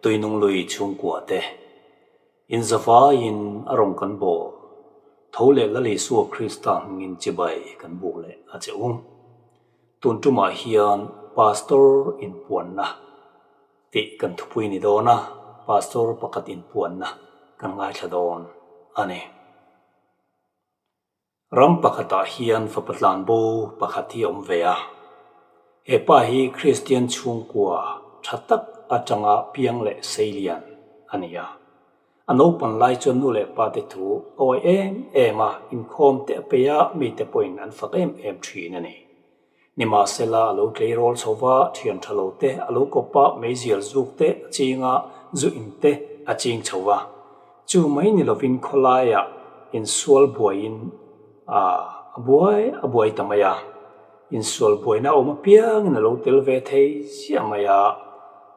Tuinunglui chhungkua te inzavaiin a rawn kan bawl tho leh Lal Isua Krista hmingin chibai kan buk leh a che u. Tun tumah hian Pastor inpuanna tih kan thupui ni dawn a, Pastor pakhat inpuanna kan ngaithla dawn a ni. Ram pakhatah hian fapa tlanbo pakhat hi a awm ve a. He pa hi Kristian chhungkua tha tak atanga piang leh seilian a ni a. A naupan lai chuan nu leh pa te thu a awih em em a, inkhawm te a peih a, mite pawhin an fak em em thin a ni. Nimahsela a lo tleirawl chho va, thian tha lo te a lo kawp a, meizial zuk te a ching a, zu in te a ching chho va. Chu mai ni lovin khawlaiah insual buaiin a buai a buai ta mai a. Insual buaina a awm apiangin a lo tel ve thei ziah mai a.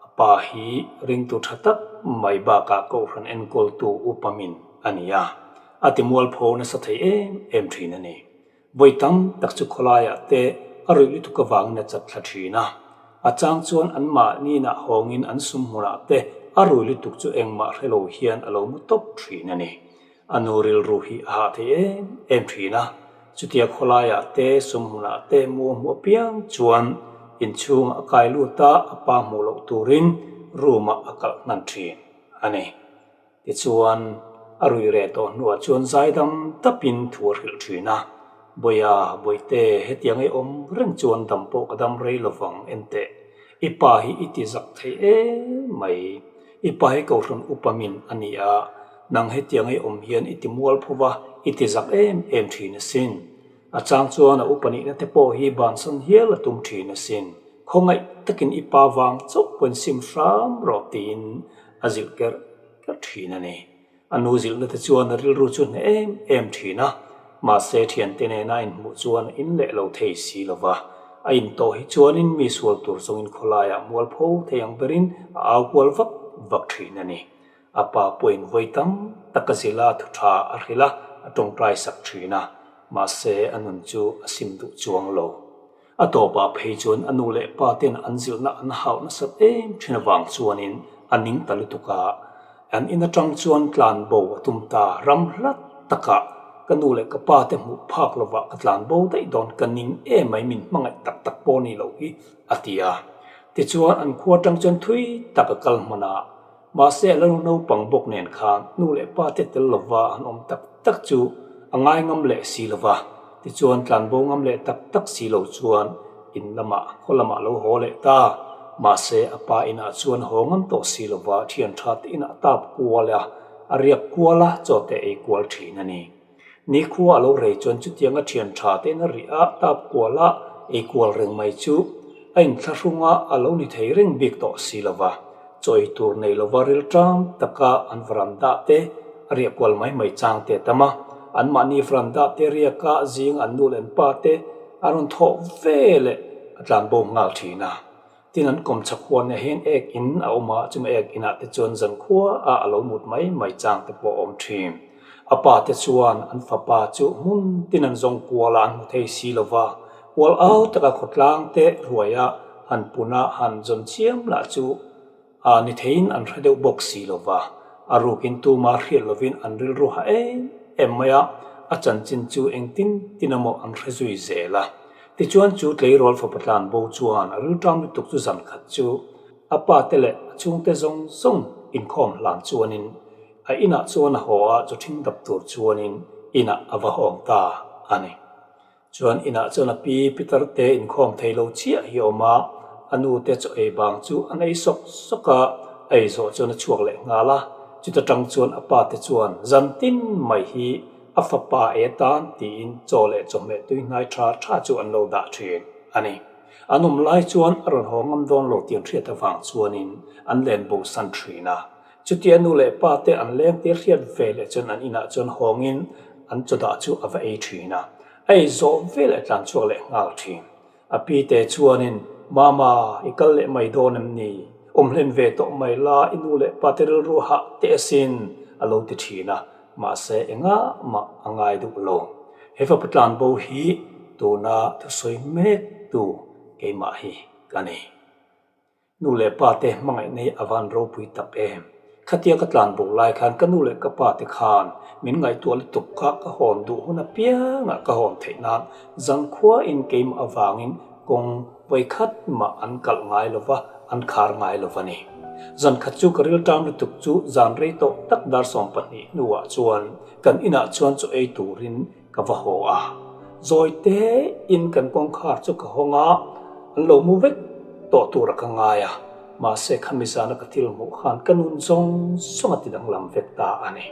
A pa hi ringtu tha tak mai bakah Kohhran enkawltu upamin a ni a, a timualpho nasa thei em em thin a ni. Vawi tam tak chu khawlaiah te a ruih lutuk avangin a chat thla thin a. A chang chuan anmahninah hawngin an sum hmunah te a rui lutuk chu engmah hre lo hian a lo mu tawp thin a ni. A nu rilru hi a hah thei em em thin a. Chutia khawlaiah te sum hmunah te mu a hmuh apiang chuan inchhungah a kai lut a, a pa hmuh loh turin room-ah a kalh hnan thin a ni. Tichuan, a rui reh tawh hnuah chuan zaidam tapin thu a hrilh thin a, Bawia, Bawihte, hetiang ei awm reng chuan dam pawh ka dam rei lovang enteh. I pa hi i ti zak thei em mai. I pa hi Kohhran upa min a ni a, nang hetiang ei awm hian i ti mual pho va, i ti zak em em thin asin. A chang chuan a upa nihna te pawh hi bansan hial a tum thin asin. Khawngaih takin i pa vang chauh pawhin sim hram rawh tiin a zilh kerh kerh thin a ni. A nu zilhna te chuan a rilru chu hneh em em thin a, mahse thiante nena a inhmuh chuan a in leh lo thei si lo va. A intawh hi chuanin mi sual tur zawngin khawlaiah mualpho thei ang berin a au kual vak vak thin a ni. A pa pawhin vawi tam tak a zilh a, thu tha a hrilh a, a tawngtai sak thin a, mahse a nun chu a sim duh chuang lo. A tawpah phei chuan a nu leh pa ten an zilhna an hauh nasat em thin avang chuanin a ning ta lutuk a, an in atang chuan tlan bo a tum ta ram hlat takah ka nu leh ka pa te hmuh phak lovah ka tlan bo daih dawn ka ning em mai min hmangaih tak tak pawh ni loh hi a ti a. Tichuan an khua atang chuan thui tak a kal hman a, mahse a la naupang bawk nen khan nu leh pa te tel lova an awm tak tak chu a ngai ngam leh si lova, tichuan tlanbo ngam leh tak tak si lo chuan in lamah khaw lamah lo haw leh ta. Mahse a pa inah chuan haw ngam tawh si lova thian tha te inah tap kual a, a riak kual a, chaw te ei kual thin a ni. Nikhua a lo rei chuan chutianga thian tha te in a rih a, tap kual a, ei kual reng mai chu a inthlahrung a, a lo ni thei reng bik tawh si lova. Chaw ei tur nei lova rilṭam taka an veranda te a riah kual mai mai chang te a tam a, anmahni veranda te riaka zing an nu leh an pa te a rawn thawh ve leh a tlanbo nghal thin a. Tin an kawm chak huan ah hian ek in a awm a, chumi ek inah te chuan zankhua ah a lo mut mai mai chang te pawh a awm thin. A pa te chuan an fapa chu hmun tin an zawng kual a an hmu thei si lo va, kual au taka khawtlang te ruai a han pun a han zawn chiam lah chu a ni theiin an hre deuh bawk si lo va, a rukin tuma hriat lovin an rilru ha em em mai a, a chanchin chu engtin tin emaw an hre zui zel a. Tichuan chu tleirawl fapa tlan bo chuan a rilṭam lutuk chu zan khat chu a pa te leh a chhungte zawng zawng inkhawm hlan chuanin A inah chuan a haw a, chu ṭhing dap tur chuanin inah a va hawng ta a ni. Chuan inah chuan a pi Peter te inkhawm thei lo chiah hi a awm a, a nu te chaw ei bang chu an ei sawk sawk a, a ei zawh chuan a chhuak leh nghal a. Chuta ṭang chuan a pa te chuan zan tin mai hi a fapa ei atan tiin chaw leh chawhmeh tui hnai ṭha ṭha chu an lo dah ṭhin a ni. An awm lai chuan a rawn haw ngam dawn lo tih an hriat avang chuanin an len bo san ṭhin a. Chutia nu leh pa te an leng tir hriat ve leh chuan an inah chuan hawngin an chawdah chu a va ei thin a, a ei zawh vel a tlan chhuak leh nghal thin. A pi te chuanin, Mama, i kal leh mai dawn em ni? Awm hlen ve tawh mai la, i nu leh pa te rilru hah teh asin, a lo ti thin a, mahse engah mah a ngai duh lo. He fapa tlanbo hi tuna thusawi mek tu keimah hi ka ni. Nu leh pa te hmangaih nei a van ropui tak em? Khatia ka tlan bo lai khan ka nu leh ka pa te khan min ngaihtuah lutuk kha ka hawn duh hun apiangah ka hawn theih nan zankhua in keimah avangin kawng vawikhat mah an kalh ngai lo va, an khar ngai lo va ni. Zankhat chu ka rilṭam lutuk chu zan rei tawh tak dar 12 hnuah chuan kan inah chuan chaw ei turin ka va haw a. Zawi tein kan kawngkhar chu ka hawng a, an lo mu vek tawh tura ka ngai a, mahse khami zana ka thil hmuh khan ka nun zawng zawng a ti danglam vek ta a ni.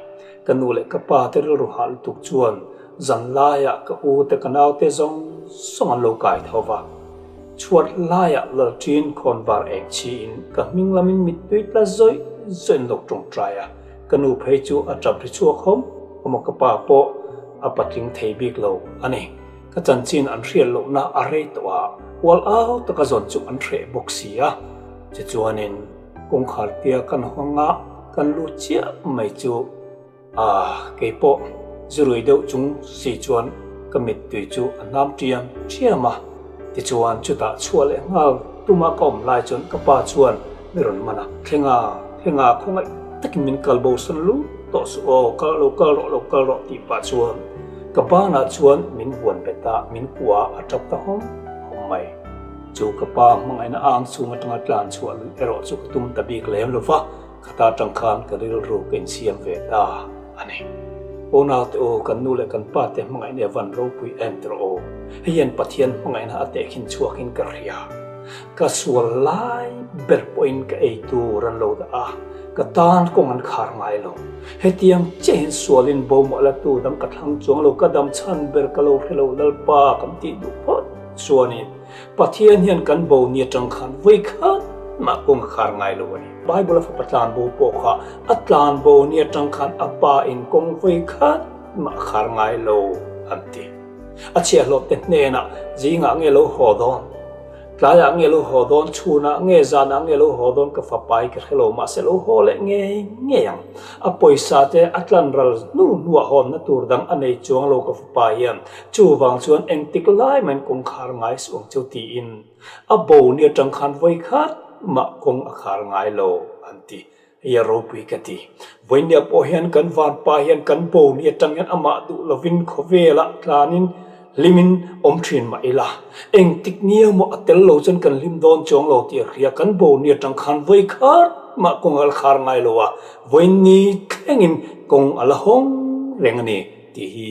Ka nu leh ka pa te rilru hah lutuk chuan zan laiah ka u te ka nau te zawng zawng an lo kai tho va. Chhuat laiah Lalṭin khawnvar eng chhiin ka hming lamin mittui tla zawih zawih an lo tawngtai a. Ka nu phei chu a ṭap ri chhuak hawm hawm a, ka pa pawh a patling thei bik lo a ni. Ka chanchin an hriat lohna a rei tawh a, ual au taka zawn chu an hreh bawk si a. Tichuanin kawngkhar tia kan hawng a, kan lut chiah mai chu a, kei pawh zirui deuh chung si chuan ka mittui chu a hnam ṭiam ṭiam a. Tichuan chutah chhuah leh nghal tuma ka awm lai chuan ka pa chuan mi rawn man a, Thlenga, Thlenga khawngaih takin min kal bo sawn lu tawh suh aw, kal lo kal rawh, lo kal rawh tih pah chuan ka banah chuan min vuan bet a, min kuah a tap ta hawm hawm mai. Chu ka pa hmangaihna ang chhung atanga tlan chhuah luih erawh chu ka tum ta bik lem lo va, Khata atang khan ka rilru ka insiam ve ta a ni. Aw naute aw, kan nu leh kan pa te hmangaihna a van ropui em tirh aw. Hei hian Pathian hmangaihna a tehkhin chhuakin ka hria. Ka sual lai ber pawhin ka ei tur an lo dah a, ka tan kawng an khar ngai lo. Hetiang chiah hian sualin bo mah la tu dang ka thlang chuang lo, ka dam chhan ber ka lo hre lo Lalpa kan tih duh phawt chuanin Pathian hian kan bo ni atang khan vawi khat mah kawng a khar ngai lo a ni. Bible a fapa tlan bo pawh kha a tlan bo ni atang khan a pa in kawng vawi khat mah a khar ngai lo an ti. A chhiahhlawh te hnenah zingah nge lo haw dawn? Tlaiah nge lo haw dawn? Chhunah nge zanah nge lo haw dawn? Ka fapa hi ka hre lo mahse lo haw leh ngei ngei ang. A pawisa te a tlan ral hnu hnuah hawnna tur dang a nei chuang lo ka fapa hian Chuvang chuan engtik lai main kawngkhar ngai suh ang chu tiin a bo ni atang khan vawi khat mah kawng a khar ngai lo an ti. Hei a ropui ka ti. Vawinia pawh hian kan vanpa hian kan bo ni atang hian amah duh lovin khawvelah tlanin hlimin awm thin mah ila. Engtik nia maw a tel lo chuan kan hlim dawn chuang lo tih a hria. Kan bo ni atang khan vawi khat mah kawng a la khar ngai lo a, vawiin thlengin kawng a la hawng reng a ni tih hi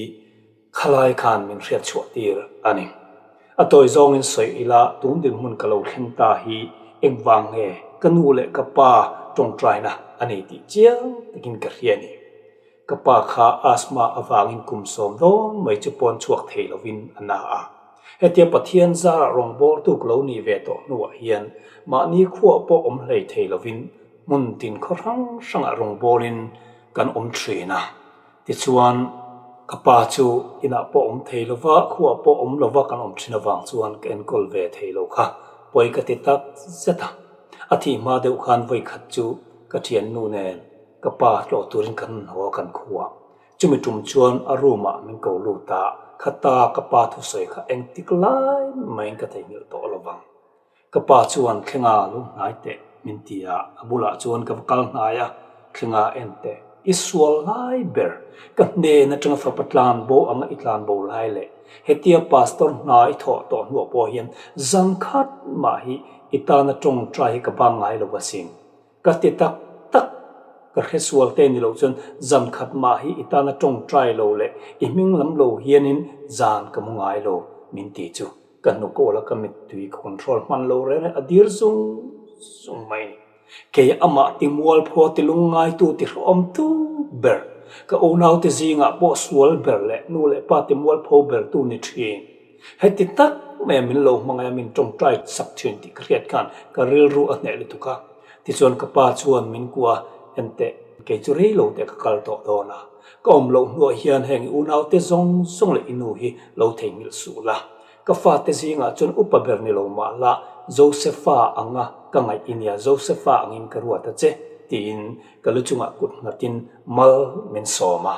Khalai khan min hriat chhuah tir a ni. A tawi zawngin sawi ila tun dinhmun ka lo thleng ta hi engvang nge ka nu leh ka pa tawngtaina a ni tih chiang takin ka hria a ni. Ka pa kha asthma avangin kum sawm dawn mai chu pawn chhuak thei lovin a na a. Hetia Pathian zarah rawngbawltu ka lo nih ve tawh hnuah hian mahni khuah pawh awm hlei thei lovin hmun tin khaw hrang hrangah rawngbawlin kan awm thin a. Tichuan, ka pa chu inah pawh awm thei lo va, khuah pawh awm lo va kan awm thin avang chuan ka enkawl ve thei lo kha pawi ka ti tak zet a. A thih hma deuh khan vawi khat chu ka thiannu nen ka pa tlawh turin kan haw a kan khuah. Chumi tum chuan a room ah min ko lut a, khata ka pa thusawi kha engtik lai maiin ka theihnghilh tawh lo vang. Ka pa chuan thlenga lo hnai teh min ti a, a bulah chuan ka va kal hnai a, thlenga en teh, i sual lai ber, ka hnen atanga fapa tlan bo anga i tlan bo lai leh hetia pastor hna i thawh tawh hnuah pawh hian zan khat mah hi i tana tawngtai hi ka bang ngai lo asin. Ka ti tak tak, ka hre sual te ni loh chuan zan khat mah hi i tana tawngtai lo leh i hming lam lo hianin zan ka mu ngai lo min ti chu. Ka hnukawla ka mittui ka control hman lo reng a dir zung zung mai a ni. Kei amah ti mualphaw ti lungngaitu ti hrehawmtu ber, ka unaute zingah pawh sual ber leh nu leh pa ti mualpho bertu ni thin. Heti tak maia min lo hmangaih a min tawngtai sak thin tih ka hriat khan ka rilru a hneh lutuk a. Tichuan ka pa chuan min kuah a, Enteh, kei chu rei lo teh ka kal tawh dawn a. Ka awm loh hnuah hian heng i unaute zawng zawng leh i nu hi lo theihnghilh suh la. Ka fate zingah chuan upa ber ni lo mah la, Josefa anga ka ngaih i nia, Josefa angin ka ruat a che, tiin ka lu chungah kut nghatin mal min sawm a.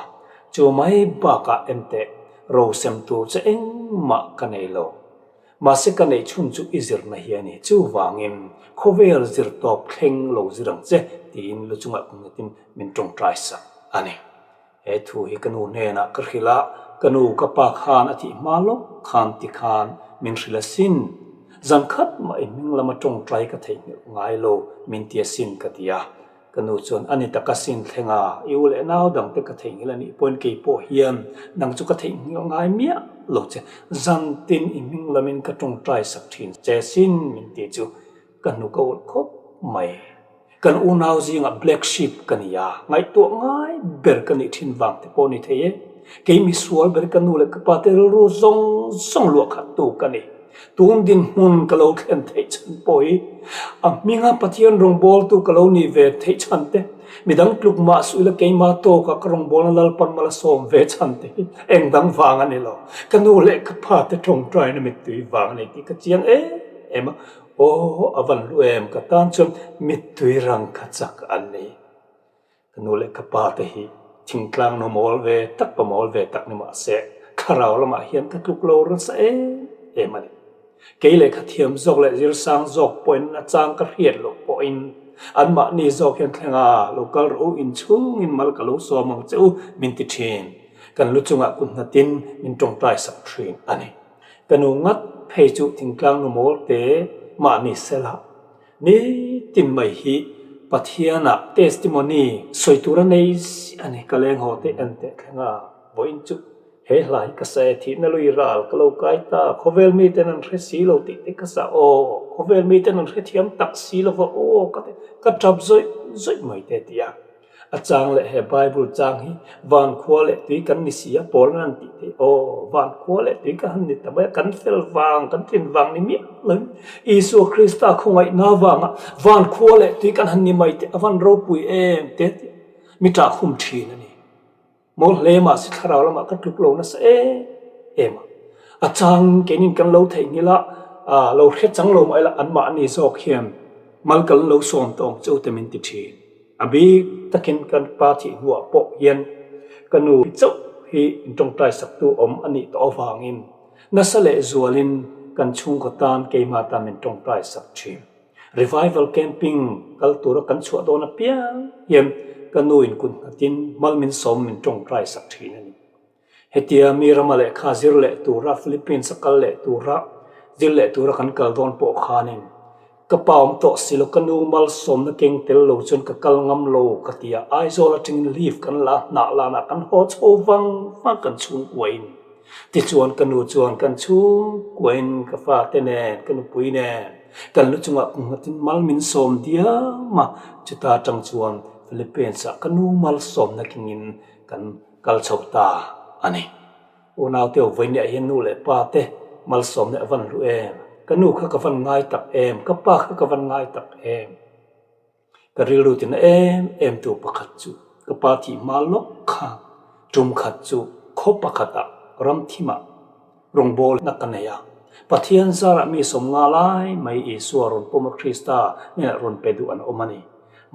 Chu mai bakah enteh, ro sem tur che engmah ka nei lo. Mahse ka neih chhun chu i zirna hi a ni. Chuvangin khawvel zir tawp thleng lo zir ang che tiin lu chungah kungnatin min tawngtai sak a ni. He thu hi ka nu hnenah ka hrilh a, ka nu ka pa khan a thih hma lawk khan ti khan min hrilh asin. Zan khat mah i hming lama tawngtai ka theihnghilh ngai lo min ti asin ka ti a. Ka nu chuan a ni tak asin thleng a, i u leh nau dangte ka theihnghilh a nih pawhin kei pawh hian nang chu ka theihnghilh ngai miah lo che, zan tin i hming lamin ka tawngtai sak thin che sin min ti chu ka hnuk a ulh khawp mai. Kan unau zingah black sheep ka ni a, ngaihtuah ngai ber ka nih thin vang te pawh a ni thei e. Kei misual ber ka nu leh ka pa te rilru zawng zawng luah khat tu ka ni. Tun dinhmun ka lo thlen theih chhan pawh hi a hminga Pathian rawngbawltu ka lo nih ve theih chhan te, midang tluk mah suh ila keimah tawkah ka rawngbawlna Lalpan mala sawm ve chhan te hi eng dang vang a ni lo. Ka nu leh ka pa te tawngtaina mittui vang a ni tih ka chiang em em a, aw a van hlu em ka tan chuan mittui rang kha chak an ni. Ka nu leh ka pa te hi thingtlang nu mawl ve tak pa mawl ve tak ni mah se thlarau lamah hian ka tluk lo nasa em em a ni. Kei lehkha thiam zawk leh zirsang zawk pawhin a chang ka hriat loh pawhin anmahni zawk hian thleng a, lo kal rawh u inchhungin mal ka lo sawm ang che u min ti thin. Kan lu chungah kut hnatin min tawngtai sak thin a ni. Ka nu ngat phei chu thingtlang nu mawl te mahni sela Nitin mai hi Pathianah testimony sawi tur a nei ziah a ni. Ka leng haw te en teh thleng a, vawiin chu he hla hi ka sa e, thihna lui ral ka lo kai ta, khawvel miten an hre si lo tih te ka sa aw, khawvel miten an hrethiam tak si lo va aw ka ti, ka tap zawih zawih mai te ti a. A chang leh he Bible chang hi van khua leh tui kan ni si a, Paul an tih theih aw, van khua leh tui ka han ni ta mai a, kan fel vang, kan tlin vang ni miah loin Isua Krista khawngaihna vanga van khua leh tui kan han ni mai te a van ropui em te tih mi ṭah khum ṭhin a ni. Mawl hle mahse thlarau lamah ka tluk lo nasa em em a. A chang keinin kan lo theihnghilh a, lo hre chang lo mah ila anmahni zawk hian mal kan lo sawm tawng chu te min ti thin. A bik takin kan pa thih hnuah pawh hian ka nu chauh hi intawngtai saktu awm a nih tawh avangin nasa leh zualin kan chhungkaw tan keimah tan min tawngtai sak thin. Revival camping kal tura kan chhuah dawn apiang hian ka nu in kut nghatin mal min sawm min tawngtai sak thin a ni. Hetia mi rama lehkha zir leh tura Philippines a kal leh tura zir leh tura kan kal dawn pawh khanin ka pa awm tawh si lo ka nu malsawmna keng tel lo chuan ka kal ngam lo ka ti a, Aizawl atangin leave kan la hnah lanah kan haw chho vang vang kan chhungkuain. Tichuan ka nu chuan kan chhungkuain ka fate nen ka nupui nen kan lu chungah kum nghatin mal min sawm diam a, chuta atang chuan Philippines ah ka nu malsawmna kengin kan kal chho ta a ni. Unaute aw vawinia hian nu leh pa te malsawmna a van hlu em? Ka nu kha ka van ngai tak em? Ka pa kha ka van ngai tak em? Ka rilru tina em em tu pakhat chu ka pa thih hma lawk kha tum khat chu khaw pakhatah ram thimah rawngbawlna ka nei a. Pathian zarah mi sawmnga lai mai Isua rawn pawm a Krista hnenah rawn pe duh an awm a ni.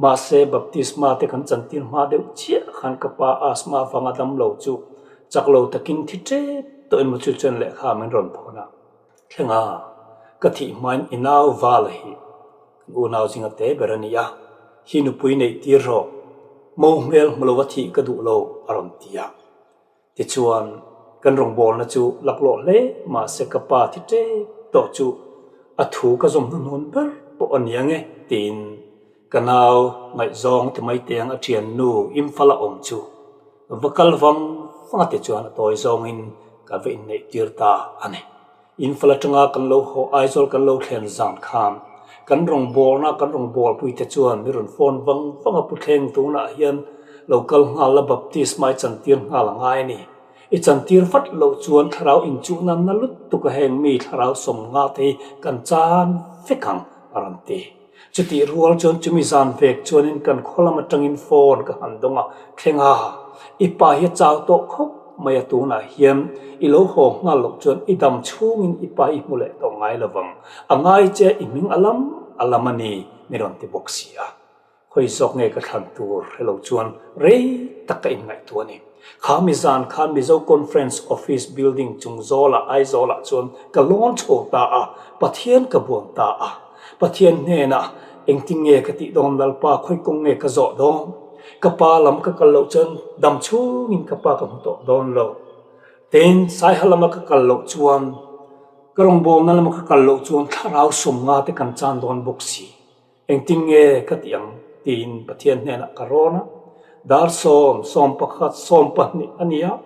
Mahse, baptisma te kan chantir hma deuh chiah khan ka pa asthma avanga dam lo chu chak lo takin thi tep tawhin maw chu chuan lehkha min rawn thawn a. Thleng a, ka thih hmain i nau vala hi kan unau zinga te ber a ni a, hi nupui neih tir rawh, mo hmel hmu lova thih ka duh lo a rawn ti a. Tichuan, kan rawngbawlna chu laklawh hle mahse ka pa thi tep tawh chu a thu ka zawm hnuhnun ber pawh a ni ang e tiin ka nau ngaihzawng ti mai teng a thiannu Imphal a awm chu va kal vang vang a tichuan a tawi zawngin ka va inneih tir ta a ni. Imphal atanga kan lo haw Aizawl kan lo thlen zan khan kan rawngbawlna kan rawngbawlpui te chuan mi rawn phone vang vang a pu thleng tunah hian lo kal nghal la baptisma i chantir nghal a ngai a ni. I chantir vat loh chuan thlarau inchuhna na lutuk a heng mi thlarau sawm nga te hi kan chan vek ang a rawn ti. Chutih rual chuan chumi zan vek chuanin kan khaw lam atangin phone ka han dawng a, Thleng a, i pa hi a chau tawh khawp mai a tunah hian i lo haw nghal loh chuan i dam chhungin i pa i hmu leh tawh ngai lo vang, a ngai che i hming a lam a lam a ni mi rawn ti bawk si a. Khawi zawk nge ka thlan tur hre lo chuan rei tak ka inngaihtuah a ni. Kha mi zan khan Mizo Conference Office building chung zawlah Aizawlah chuan ka lawn chho ta a, Pathian ka buan ta a. Pathian hnenah engtin nge ka tih dawn Lalpa khawi kawng nge ka zawh dawn? Ka pa lam ka kal loh chuan dam chhungin ka pa ka hmu tawh dawn lo. Tin, Saiha lama ka kal loh chuan ka rawngbawlna lama ka kal loh chuan thlarau 50 te kan chan dawn bawk si. Engtin nge ka tih ang? tiin Pathian hnenah ka rawn a. Dar sawm, 11, 12 a ni a,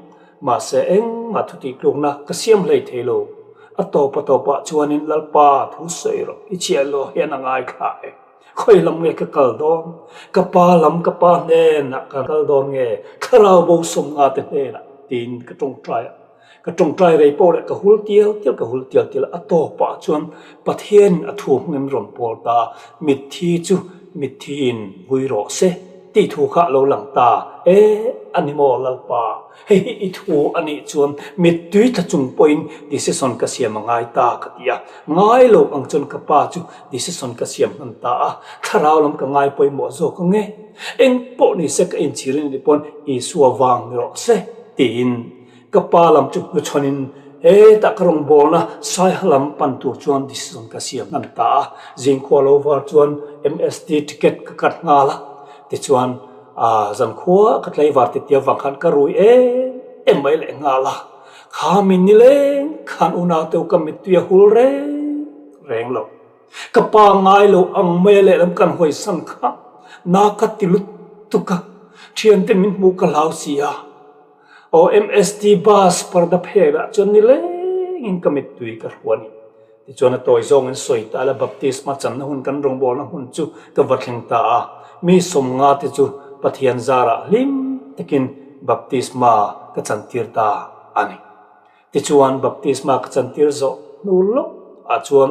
mahse engmah thutihtlukna ka siam hlei thei lo. A tawp a tawpah chuanin Lalpa thu sawi rawh, i chhiah lo hian a ngaithla e. Khawi lam nge ka kal dawn? Ka pa lam ka pa hnenah ka kal dawn nge? Thlarau bo 50 te hnenah? tiin ka tawngtai a. Ka tawngtai rei pawh leh ka hul tial tial ka hul tial tial a, a tawpah chuan Pathianin a thu hmangin rawn pawl ta a, mitthi chu mithiin vui rawh se tih thu kha a lo lang ta e, a ni maw Lalpa, hei hi i thu a nih chuan mittui tla chung pawhin decision ka siam a ngai ta ka ti a, ngai lo ang chuan ka pa chu decision ka siam hman ta a, thlarau lam ka ngai pawimawh zawk ang e, eng pawh ni se ka inchhirin a nih pawn Isua vang ni rawh se tiin. Ka pa lam chu hnuchhawn in hetah ka rawngbawlna Saiha lam pan tur chuan decision ka siam hnan ta a, zingkhua lo var chuan MST ticket ka cut nghal a, tichuan zankhua ka tlaivar titi avang khan ka rui em em mai leh nghal a, kha min nileng khan unaute u ka mittui a hul reng reng lo. Ka pa ngai lo ang mai a lehlam kan hawisan kha na ka ti lutuk a, thiante min hmuh ka hlau si a. Aw MST bus parda phelah chuan nilengin ka mittui ka hru a ni. Tichuan a tawi zawngin sawi ta la baptisma channa hun kan rawngbawlna hmun chu ka va thleng ta a, mi 50 te chu Pathian zarah hlim takin baptisma ka chantir ta a ni. Tichuan baptisma ka chantir zawh hnu lawk ah chuan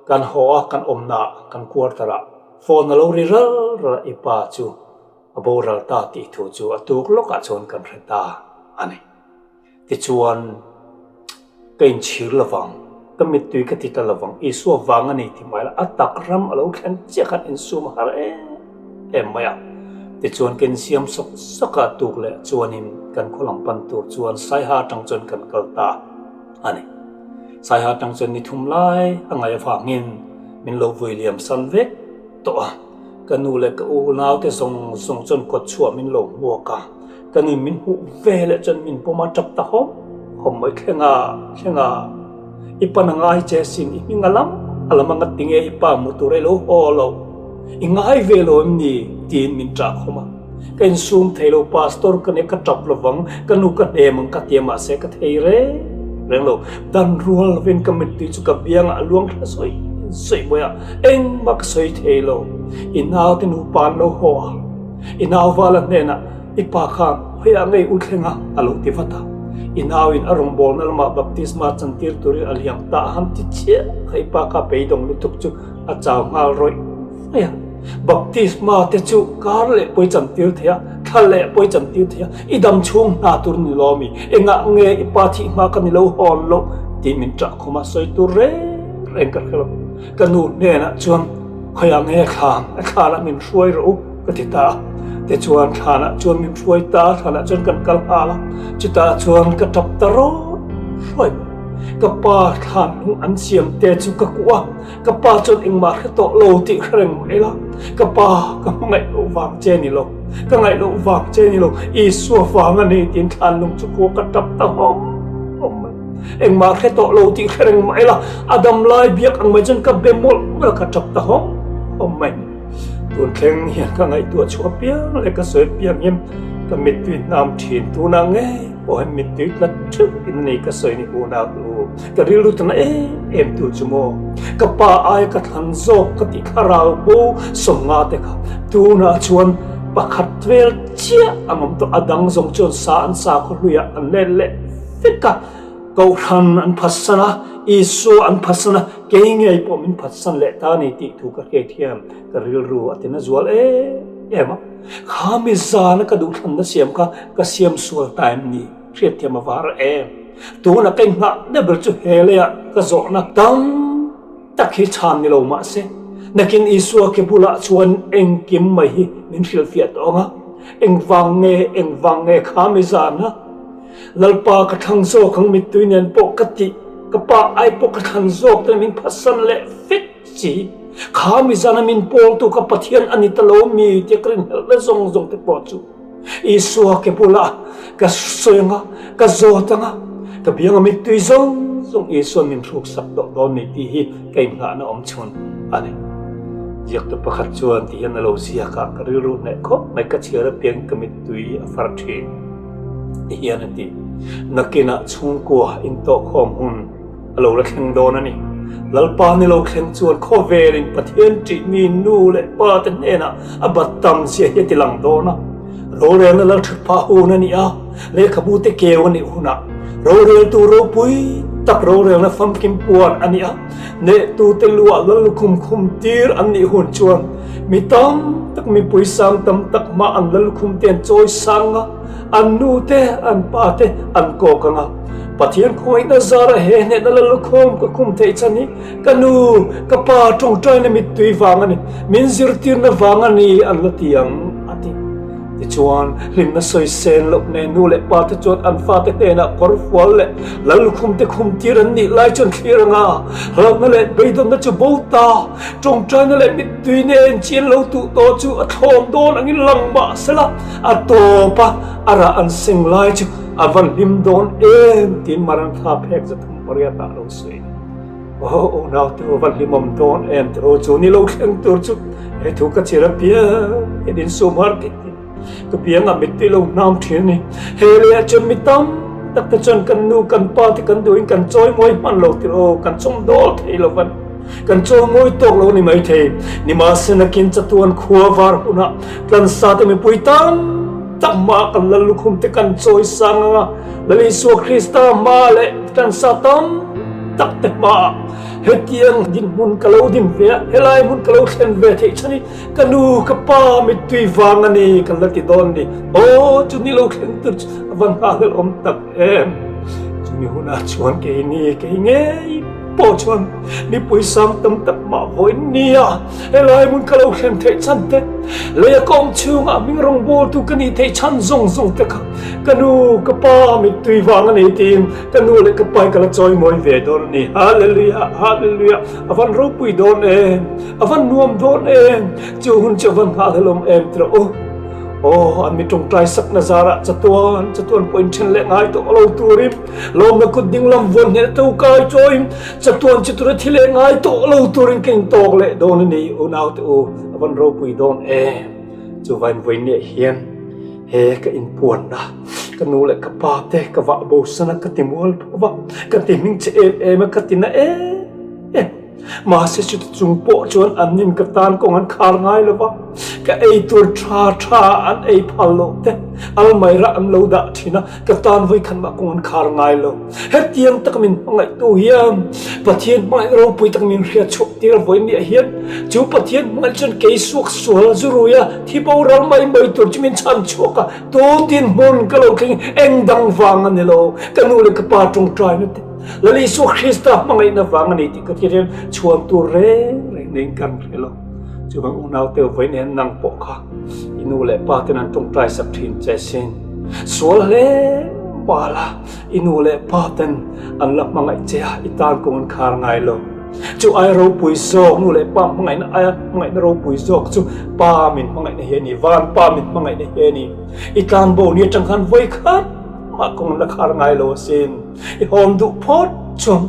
kan haw a kan awmna ah kan quarter ah phone a lo ri ral ral a i pa chu A boral ta tih thu chu a tuk lawkah chuan kan hre ta a ni. Tichuan, ka inchhir lovang, ka mittui ka ti ta lovang, Isua vang a ni ti mai la, a tak ram a lo thlen chiah khan insum a har em em mai a. Tichuan, ka insiam sawk sawk a, tuk leh chuanin kan khaw lam pan tur chuan Saiha atang chuan kan kal ta a ni. Saiha atang chuan ni thum lai a ngaih avangin min lo vui liam san vek tawh a. Ka nu leh ka u naute zawng zawng chuan kawt chhuah min lo hmuak a, ka nu min hmuh ve leh chuan min pawm a tap ta hawm hawm mai thleng a, thleng a, i pan a ngai che sin, i hming a lam a lam anga tinge i pa hmu tur ei lo haw lo, i ngai ve lo em ni? tiin min ṭah khawm a, ka insum thei lo, pastor ka nia ka ṭap lovang, ka nu ka hnem ang ka ti a mahse ka thei reng reng lo, dan rual lovin ka mittui chu ka biangah a luang thla sawi sawi mai a. Engmah ka sawi thei lo, i naute nupa an lo haw a, i nau vala hnenah i pa khan khawiah ngei u thleng a, a lo ti vat a. I nauin a rawngbawlna lamah baptisma chantir turin a liam ta a han ti chiah kha i pa kha beidawng lutuk chu a chau nghal rawih mai a. Baptisma te chu kar leh pawi chantir thei a, thla leh pawi chantir thei a, i dam chhung hna tur ni lo ami, engah nge i pa thih hma ka ni lo hawn loh tiin min ṭah khum a, sawi tur reng reng ka hre lo. Ka nu hnenah chuan khawiah nge thlan a thlanah min hruai rawh u ka ti ta a. Tichuan thlanah chuan min hruai ta a, thlanah chuan kan kal nghal a. Chutah chuan ka tap ta rawt hruai mai. Ka pa thlan hnung an siam te chu ka kuah a, ka pa chuan engmah hre tawh lo tih hre reng mai la. Ka pa ka hmangaih loh vang che ni lo, ka ngaih loh vang che ni lo, Isua vang a ni tiin thlan lung chu kua ka tap ta hawm hawm mai. Engmah hre tawh lo tih hre reng mah ila, a dam lai biak ang mai chuan ka be mawlh mawlh a, ka tap ta hawm hawm mai. Tun thleng hian ka ngaihtuah chhuah piang leh ka sawi piang hian ka mittui hnam thin. Tunah ngei pawh hian mittui tla theuh in a nei ka sawi ni unau te u. Ka rilru tana em em tu chu maw? Ka pa aia ka thlan zawk ka tih thlarau bo 50 te kha tunah chuan pakhat vel chiah ang awm tawh. A dang zawng chuan sa an sa khaw hluiah an let leh vek a, Kohhran an phatsan a, Isua an phatsan a, kei ngei pawh min phatsan leh ta a ni tih thu ka hriat hian ka rilru a tina zual em em a. Kha mi zana ka duhthlanna siam kha ka siam sual ta em ni? Hriatthiam a var em? Tunah ka inngah na ber chu he leiah ka zawhna tam tak hi chhan ni lo mahse, nakin Isua ke bulah chuan engkim mai hi min hrilhfiah tawh ang a. Engvang nge, engvang nge kha mi zan a? Lalpa ka thlang zawk ang mittui nen pawh ka tih, ka pa ai pawh ka thlan zawk te min phatsan leh vek si. Kha mi zana min pawltu ka Pathian a ni ta lo mi tia ka rinhlelhna zawng zawng te pawh chu Isua ke bulah ka sawi ang a, ka zawt ang a, ka bianga mittui zawng zawng Isua'n min hruksak tawh dawn ni tih hi ka inngahna awm chhun a ni. Ziaktu pakhat chuan ti hian a lo ziak a, ka rilru hneh khawp mai, ka chhiar apiangin ka mittui a far thin ti hian a ti. Nakinah chhungkua intawhkhawm hun A lo la thleng dawn a ni. Lalpa ni lo thleng chuan khawvelin Pathian ṭihmi nu leh pa te hnenah a bat tam zia hi a ti lang dawn a. Rorelna lal ṭhat phah hun a ni a, lehkhabu te keu a nih hunah roreltu ropui tak rorelna famkim puan a ni a, nehtute luah lal lukhum khum tir an nih hun chuan mi tam tak mipui sang tam tak hma an lal lukhum te an chawi sang a, an nu te an pa te an kawk ang a. Pathian khawngaihna zara he hnehna la lukhawm ka khum theih chhan hi ka nu, ka pa tawngtaina mittui vang a ni, min zirtirna vang a ni an la ti ang, a ti. Tichuan, hlimna sawisel loh nen nu leh pa te chuan an fate hnenah kawr fual leh la lukhum te khum tir an nih lai chuan thlir ang a, hlauhna leh beidawnna chu bo ta, tawngtaina leh mittui nen chian lo tuh tawh chu a thlawm dawn angin lang mah sela, a tawp a, a rah an seng lai chu A van hlim dawn em tiin Marantha phek 308 ah lo sawi. Aw unaute a van hlimawm dawn em tiraw chu ni lo thleng tur chu he thu ka chir apiang hian insum har tih tih ka biangah mittui lo hnam thin a ni. He leiah chuan mi tam tak te chuan kan nu kan pa te kan duhin kan chawimawi hman lo tiraw kan chawmdawl thei lo van kan chawimawi tawk lo ni maithei. Nimahse nakin chatuan khua var hunah tlansa te mipui tam tak hma kan lal lukhum te kan chawi sang ang a, Lal Isua Krista hma leh tlansa tam tak te hmaah hetiang dinhmun ka lo din ve a, helai hmun ka lo thlen ve theih chhan hi ka nu ka pa mittui vang a ni kan la ti dawn ni. Aw chu ni lo thleng tur chu a va nghahhlelh awm tak em! Chumi hunah chuan keini kei ngei pawh chuan mipui sang tam tak mah vawi nia helai hmun ka lo hrem theih chhan te, lei a ka awm chhungah hming rawngbawltu ka nih theih chhan zawng zawng te kha ka nu ka pa mittui vang a ni tiin ka nu leh ka pa hi ka la chawimawi ve dawn a ni. Hallelujah! Hallelujah! A van ropui dawn em! A van nuam dawn em! Chu hun chu a van nghahhlelawm em tiraw u? Aw, an mi tawngtai sakna zarah chatuan chatuan pawh inthen leh ngai tawh lo turin Lawmna kut dinglam vuan hneh to kai chawiin chatuan chi tura thi leh ngai tawh lo turin ka intawk leh dawn a ni unaute u a van ropui dawn em. Chuvain vawinia hian he ka inpuanna ka nu leh ka pa te ka vah bosan a ka ti mual pho va ka ti hming che em em a ka ti na em em. Mahse chuti chung pawh chuan an nin ka tan kawng an khar ngai lo va, ka ei tur tha tha an ei phal loh te, almaira an lo dah thin a, ka tan vawikhat mah kawng an khar ngai lo. Hetiang taka min hmangaihtu hian Pathian hmangaih ropui tak min hriat chhuah tir a vawi miah hian chu Pathian hmangaih chuan kei suak sual zu rui a, thi boral mai mai tur chu min chhan chhuak a, tun dinhmun ka lo thleng eng dang vang a ni lo, ka nu leh ka pa tawngtaina te. Lal Isua Krista hmangaihna vang a ni tih ka thlir hian chhuan tur reng reng neiin kan hre lo. Chuvang unaute vawi nen nang pawh kha i nu leh pa ten an tawngtai sak thin che sin. Sual hle mal a, i nu leh pa ten an la hmangaih che a, i tan kawng an khar ngai lo. Chu ai ropui zawk, nu leh pa hmangaihna aia hmangaihna ropui zawk chu pa min hmangaihna hi a ni, van pa min hmangaihna hi a ni. I tlanbo ni atang khan vawi khat mah kawng an la khar ngai lo asin. I hawm duh phawt chuan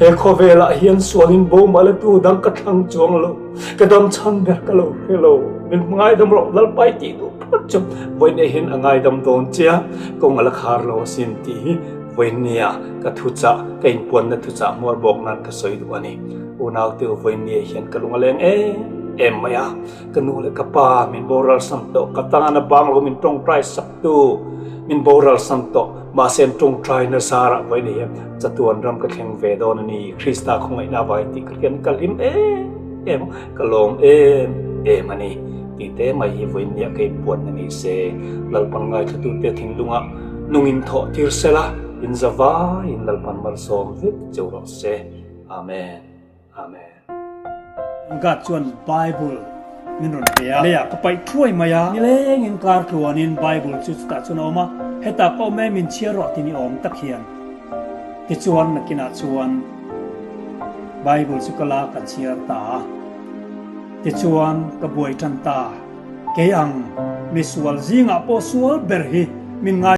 he khawvelah hian sualin bo mah la tu dang ka thlang chuang lo, ka dam chhan ber ka lo hre lo, min ngaidam rawh Lalpai tih duh phawt chuan vawiin hian a ngaidam dawn che a, kawng a la khar lo asin tih hi vawiinnia ka thuchah, ka inpuanna thuchah hmuar bawk nan ka sawi duh a ni. Unaute u vawiinnia hian ka lung a leng em em mai a, ka nu leh ka pa min boral san tawh, ka tana bang lo min tawngtai sak tu min boral san tawh, Mahse an tawngtai nasa rah vawi ni hian chatuan ram ka thleng ve dawn a ni, Krista khawngaihna avangin tih ka hriat ka hlim em em a, ka lawm em em a ni tih te mai hi vawiin nia ka inpuanna ni se, Lalpan ngaithlatute thinlungah nungin thawh tir sela, in za vaiin Lalpan malsawm vek cheu rawh se. Amen. Amen. God chuan Bible. min rawn pe a. Leiah ka paih thuai mai a. Nilengin kar tluanin Bible chu chutah chuan a awm a, hetah ka awm e min chhiar rawh ti ni awm tak hian. Tichuan nakinah chuan Bible chu ka la ka chhiar ta a. Tichuan ka buai tan ta. Kei ang misual zingah pawh sual ber hi min ngai.